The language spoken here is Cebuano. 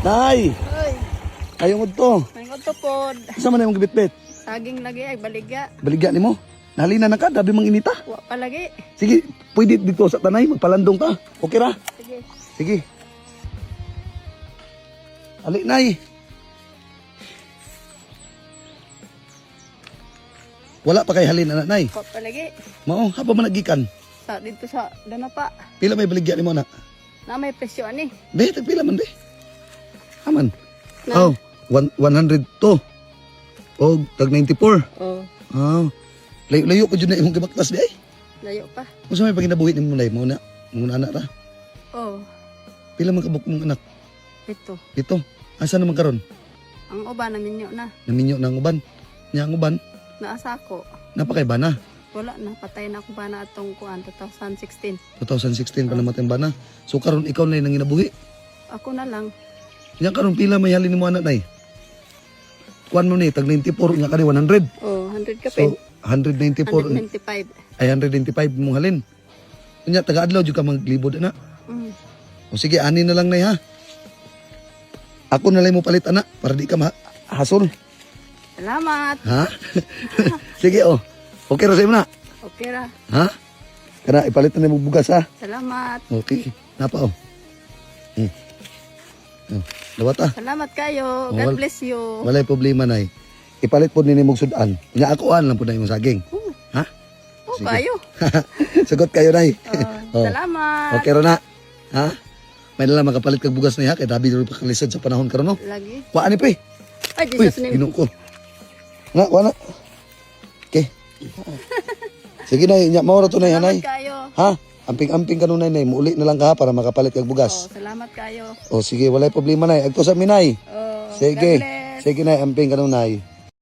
Nay, Oy, ayaw mo to. may pod. Sa man imong gibitbit? Saging lagi ay baligya. Baligya nimo. Nahalina na ka, dabi mang inita. Wa pa lagi. Sige, pwede dito sa tanay, magpalandong ka. Okay ra? Sige. Sige. Ali, Nay. Wala pa kay halin, anak, Nay. Wa pa lagi. Mao, hapa man nagikan. Sa dito sa Danapa. Pila may baligya nimo na? Na may presyo ani. Be, tag pila man be. Aman. Na. Oh, 102. Og tag 94. Oh, Oh. Layo-layo pa jud na imong gibaktas di ay. layo pa. Unsa may panginabuhi nimo, Nay? Mao na, mao na anak ra. Oh, Pila man kabuk mong anak? ito. Ito. Asa naman karon? Ang uban naminyo na. Naminyo na ang uban. Nya ang uban, Naasa ko. napakay bana. Wala na, patay na akong bana atong kuan 2016. 2016 pa namatay ang bana. So karon ikaw na yung nanginabuhi. Ako na lang. Nya karon pila may halin nimo anak, Nay? Kuan mo ni tag 94 nya kani 100. Oh, 100 ka So 194 195. ay 195 mong halin. Nya taga adlaw jud ka maglibod ana. O sige, ani na lang, Nay, ha. Ako na lang mo palit ana para di ka mahasol. Salamat. Ha? Sige oh. Okay ra sa imo na. Okay ra. Ha? Kana ipalit na nimo bugas ha. Salamat. Okay. Napa oh. Oh, dawata. Salamat kayo. Oh, God bless you. Walay problema, Nay. Ipalit po nini mong sudan. Nya akoan lang po na imong saging. Oh, Ha? oh Sige. kayo. Sagot kayo, Nay. Oh, Oh. salamat. Okay ra na. Ha? May nala makapalit kag bugas na ha kay dabi diri pa kalisod sa panahon karon no. Lagi. Kuan ni pre. Ay, Uy, Jesus name. ginoo ko. Na, kuha na. Okay. Sige na, nya mao ra to, Nay, Salamat hanay. kayo. Ha? Amping-amping ka nun, Nay. Muuli na lang ka ha, para makapalit kag Oh, bugas. salamat kayo. O sige, walay problema, Nay. Agto sa minay. Oh, Sige. God bless. Sige, Nay, amping ka nun, Nay.